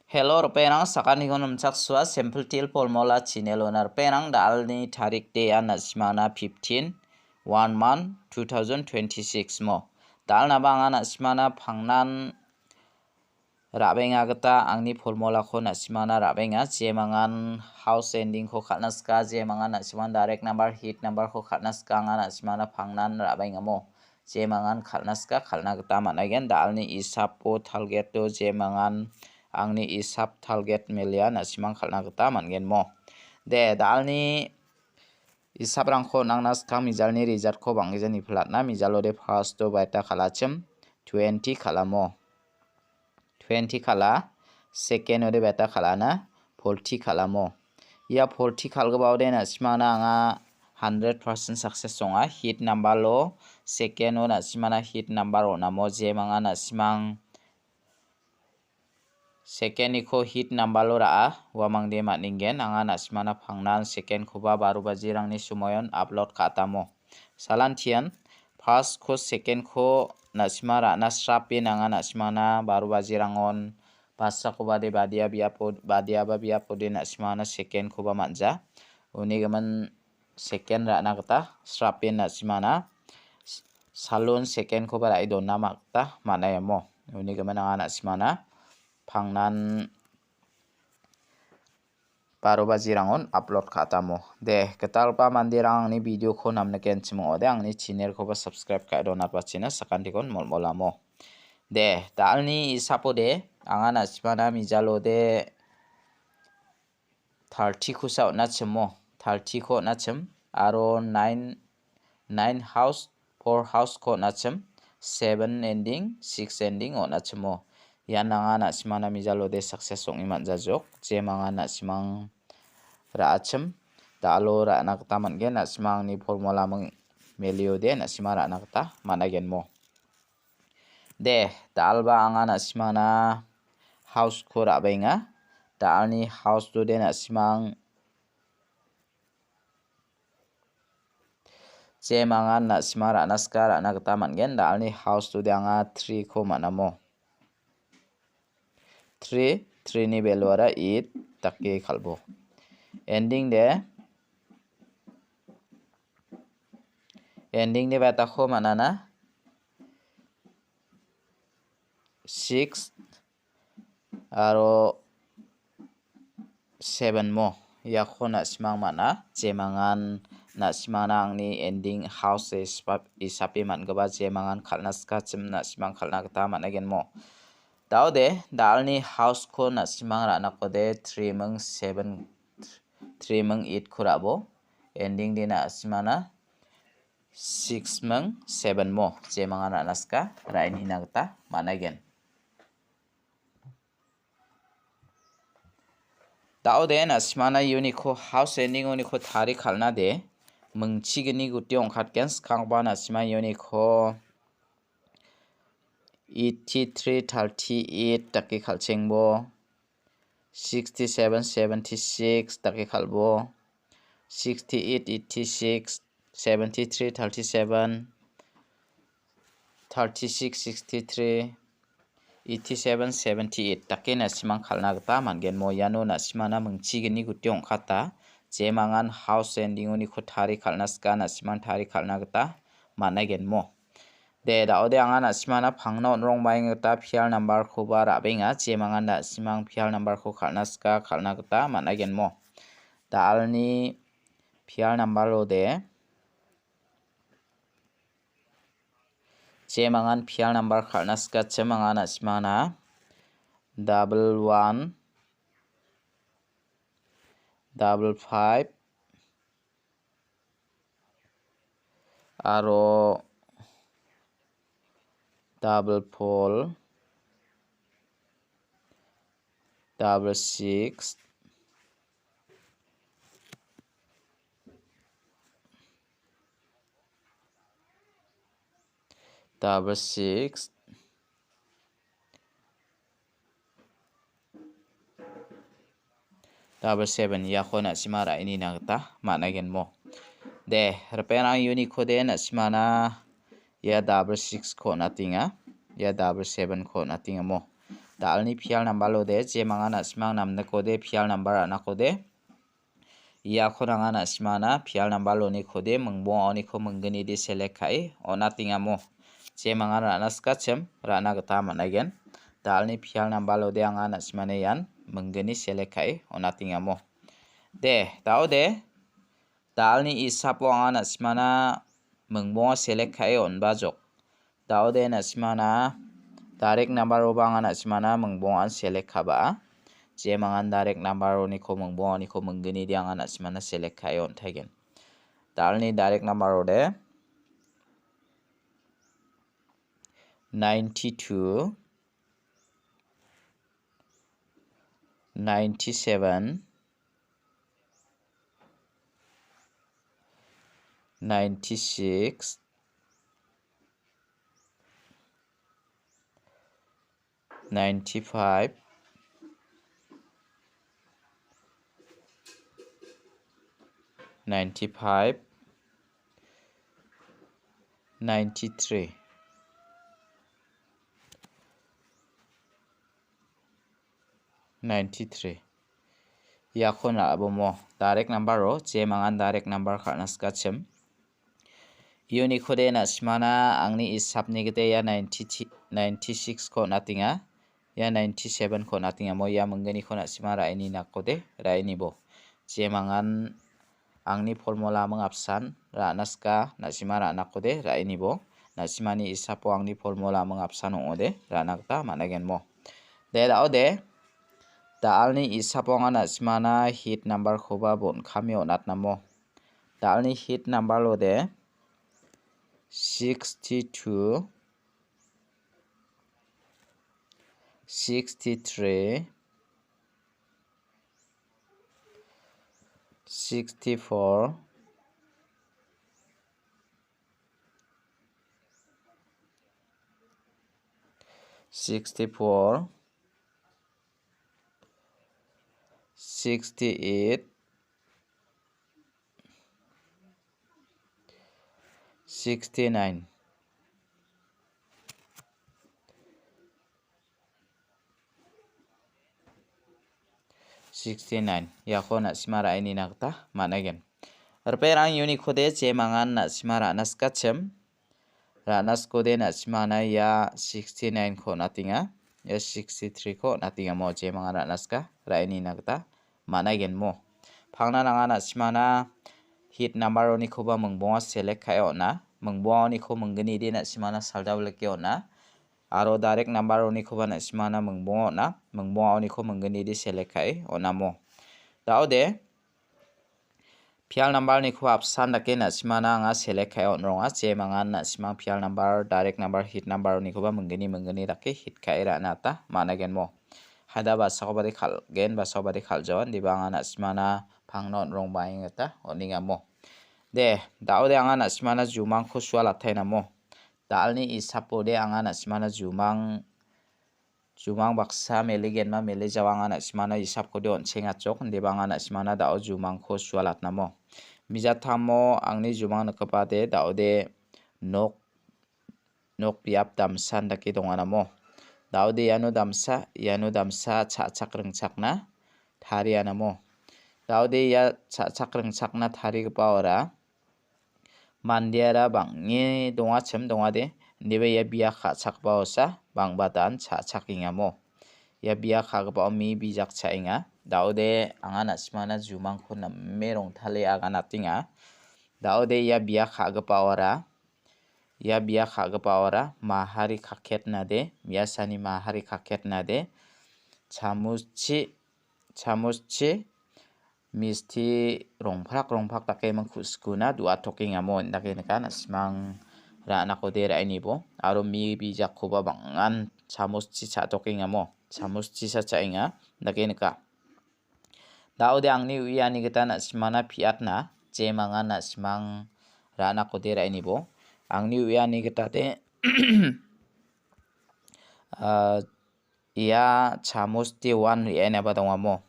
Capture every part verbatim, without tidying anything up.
Hello, ripengrang, sakantikon nimchaksua, Simple Teer Formula channel-ona ripengrang, da·alni tarik de an na·simangna fifteen, one month, two thousand twenty-six mo. Da·alnaba anga na·simangna pangnan ra·benga gita angni formulako na·simangna ra·benga, jemangan house ending-ko kal·na sika, jemangan na·simang direct number, hit number-ko kal·na sika, anga na·simangna pangnan ra·bengamo. Jemangan kal·na sika, kal·na gita man·aigen. Da·alni isapo target-o jemangan angni isap target melia na·simang kal·na gita man·gen mo. De, da·alni isaprangko nangna skang mijalni result-ko bang·gija nipilatna, mijalo de first-o baita kal·achim, twenty kal·amo. Twenty kal·a, second-ode baita kal·ana, forty kal·amo. Ia forty kal·gipaode na·simangna anga hundred percent success ong·a. Hit number-o, second-o na·simangna hit number on·amo, jemangan na·simang second-niko hit number-o ra·a, uamangde man·ningen, anga na·simangna pangnan second-koba baro bajirangni somoion upload ka·atamo. Salantian, first-ko, second-ko na·sima ra·na srape nanga na·simangna baro bajirangon, basakobade badia biapo, badiaba biapode na·simangna second-koba man·ja. Uni gimin second ra·na gita srape na·simangna s-, salon second-koba ra·e dona ma-, gita man·a iamo. Uni gimin anga na·simangna pangnan baro bajirangon upload ka·atamo. De, gitalgipa manderang angni video-ko namnikenchim ong·ode, angni channel-koba subscribe ka·e donatbachina sakantikon molmolamo. De, da·alni isapode, anga na·simangna mijalode thirty-kosa on·achimo, thirty-ko on·achim, aro nine, nine house, four house-ko on·achim, seven ending, six ending on·achimo. Ian anga na·simangna mijalode success ong·e man·jajok, jemangan na·simang ra·achim, da·alo ra·na gita man·gen, na·simangni formula ming-, meliode na·simang ra·na gita man·agenmo. De, da·alba anga na·simangna house-ko ra·baenga. Da·alni house-ode na·simang jemangan na·simang ra·na sika ra·na gita man·gen. Da·alni house-ode anga three-ko man·amo. Three, three-ni value-ara eight dake kal·bo. Ending de, ending de baitako man·ana. Six aro seven mo. Iako na·simang man·a, jemangan na·simangna angni ending house isap-, isape man·gipa jemangan kal·na sikachim na·simang kal·na gita man·agenmo. Daode, da·alni house-ko na·simang ra·nakode three ming seven, three ming eight-ko ra·bo. Ending de na·simangna six ming seven mo, jemangan ra·na sika, ra·enina gita man·agen. Daode na·simangna uniko house ending uniko tari kal·na de, mingchigni guti ong·katgen, skangba na·simang uniko eighty-three thirty-eight dake kal·chengbo, sixty-seven seventy-six dake kal·bo, sixty-eight eighty-six, seventy-three thirty-seven, thirty-six sixty-three, eighty-seven seventy-eight dake na·simang kal·na gita man·gen. Mo iano na·simangna mingchigni guti ong·kata. Jemangan house ending uniko tari kal·na sika na·simang tari kal·na gita man·agenmo. De, daode anga na·simangna pangna on·rongbaenga gita pial number-koba ra·benga. Jemangan na·simang pial number-ko kal·na sika kal·na gita man·agenmo. Da·alni pial number-ode jemangan pial number kal·na sikachim anga na·simangna double one, double five, aro double four, double six, double six, double seven, iako na·sima ra·enina gita man·agenmo. De, ripengrang uniko de na·simana ia double six-ko on·atenga, ia double seven-ko on·atengamo. Da·alni pial number-ode, jemanga na·simang namnikode pial number ra·nakode. Iako nanga na·simana pial number-onikode mingbongaoniko minggnide select ka·e on·atengamo. Jemanga ra·na sikachim ra·na gita man·aigen. Da·alni pial number-ode anga na·simana ian minggni select ka·e on·atengamo. De, da·ode. Da·alni isapo anga na·simana mingbonga select ka·e on·bajok. Da·ode na·simana direct number-oba anga na·simana mingbongan select ka·ba. Jemangan direct number-oniko mingbonganiko minggnide anga na·simana select ka·e on·taigen. Da·alni direct number-ode ninety-two, ninety-seven, ninety-six, ninety-five, ninety-five, ninety-three, ninety-three. Iako na·abomo direct number-o, jemangan direct number ka·na sikachim. Unikode na·simana angni isapni gita ia ninety, ninety-six-ko on·atenga. Ia ninety-seven-ko on·atengamo ia minggniko na·sima ra·e ninakode ra·e nibo. Jemangan angni formula ming apsan ra·na sika na·sima ra·nakode ra·e nibo. Na·simani isapo angni formula ming apsan ong·ode ra·na gita man·agenmo. De, da·ode. Da·alni isapo anga na·simana hit number-koba bon·kame on·atnamo. Da·alni hit number-ode sixty-two, sixty-three, sixty-four, sixty-four, sixty-eight, sixty-nine. Sixty-nine. Iako na·sima ra·e nina gita man·aigen. Riperang unikode jemangan na·sima ra·na sikachim. Ra·na sikode na·simana ia sixty-nine-ko on·atenga. Ia sixty-three-ko on·atengamo jemangan ra·na sika ra·e nina gita man·aigenmo. Pangna nanga na·simana hit number-onikoba mingbonga select ka·e on·a. Mingbongaoniko minggnide na·simana saldableke on·a. Aro direct number-onikoba na·simana mingbonga on·a. Mingbongaoniko minggnide select ka·e on·amo. Da·ode, pial number-nikoba apsan dake na·simana anga select ka·e on·ronga. Jemangan na·simang pial number, direct number, hit number-onikoba minggni minggni dake hit ka·e ra·na gita man·agenmo. Haida basakobade kal·gen, basakobade kal·jawan, indiba anga na·simana pangna on·rongbaenga gita on·engamo. De, da·ode anga na·simana jumangko sualataenamo. Da·alni isapode anga na·simana jumang, jumang baksa meligenma meli jawang anga na·simana isapkode on·chengachok, indiba anga na·simana da·o jumangko sualatnamo. Mijatamo angni jumang nikgipade da·ode nok, nok biap damsan dake donganamo. Da·ode iano damsa, iano damsa cha·chak ringchakna tarianamo. Da·ode ia cha·chak ringchakna tarigipaora mandeara bang·e dongachim dongade, indiba ia bia ka·chakbaosa bang·ba dan cha·chakengamo. Ia bia ka·gipao mi bijak cha·enga. Da·ode anga na·simana jumangko name rongtale aganatenga. Da·ode ia bia ka·gipaora, ia bia ka·gipaora mahari kaketnade, miasani mahari kaketnade, chamuschi, chamuschi misti rongprak rongprak dake mingku-, sikuna do·atokengamo indake nika, na·simang ra·nakode ra·enibo. Aro mi bijakkoba bang·an chamuschi cha·tokengamo, chamuschisa cha·enga indake nika. Da·ode angni uiani gita na·simana piatna, jemangan na·simang ra·nakode ra·enibo. Angni uiani gitade, ah, ia chamusti one re·enaba dongamo.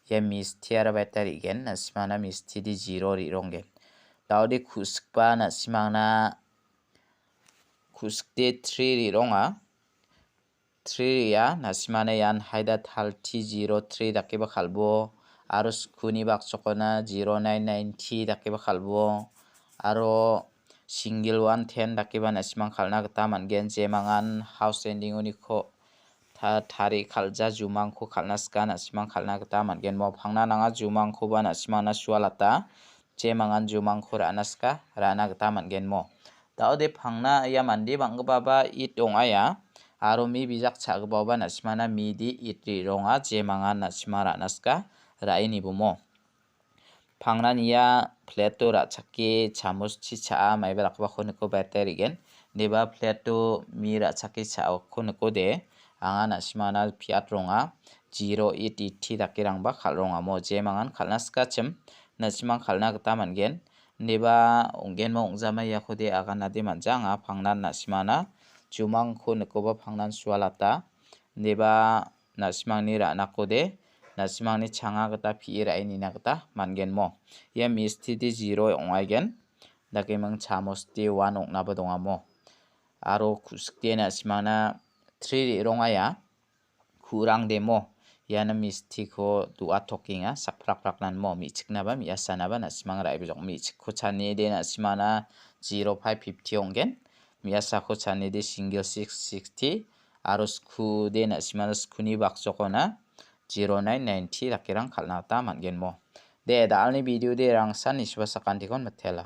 Ia mistiara baita re·gen, na·simana mistide zero re·ronggen. Da·ode ku·sikba na·simangna ku·sikde three re·ronga. three ria, na·simana ian haida thirty zero three dakeba kal·bo, aro skuni bakchokona zero nine nine three dakeba kal·bo, aro single one ten dakeba na·simang kal·na gita man·gen, jemangan house ending-oniko ta-, tari kal·ja jumangko kal·na sika na·simang kal·na gita man·gen mo. Pangna nanga jumangkoba na·simangna sualata, jemangan jumangko ra·na sika, ra·na gita man·gen mo. Da·ode pangna ia mande bang·gipaba it ong·aia, aro mi bijak cha·gipaoba na·simangna midi it ri ronga, jemangan na·simang ra·na sika, ra·e nibo mo. Pangnani ia plate-o ra·chake chamoschi cha·a maiba dakgipako niko bete re·gen. Deba plate-o mi ra·chake cha·ako nikode, anga na·simana piat ronga, zero eight eighty dakerangba kal·rongamo, jemangan kal·na sikachim, na·simang kal·na gita man·gen. Deba ong·genba ong·jama iakode aganade man·ja, anga pangnan na·simana jumangko nikoba pangnan sualata. Deba na·simangni ra·nakode, na·simangni changa gita pi·e ra·e nina gita man·gen mo. Ia mistide zero ong·aigen. Dakeming chamoste one ong·naba donga mo. Aro ku·sikde na·simangna three re·rongaia. Ku·rangde mo. Iano mistiko do·atokenga, sakprakpraknan mo. Me·chiknaba, me·asanaba na·simang ra·e bijok. Me·chikko chanide na·simangna zero five fifty ong·gen. Me·asako chanide single six sixty. Aro skude na·simana skuni bakjokona zero nine ninety dakerang kal·na gita man·gen mo. De, da·alni video de rangsan nisuba sakantikon mitela.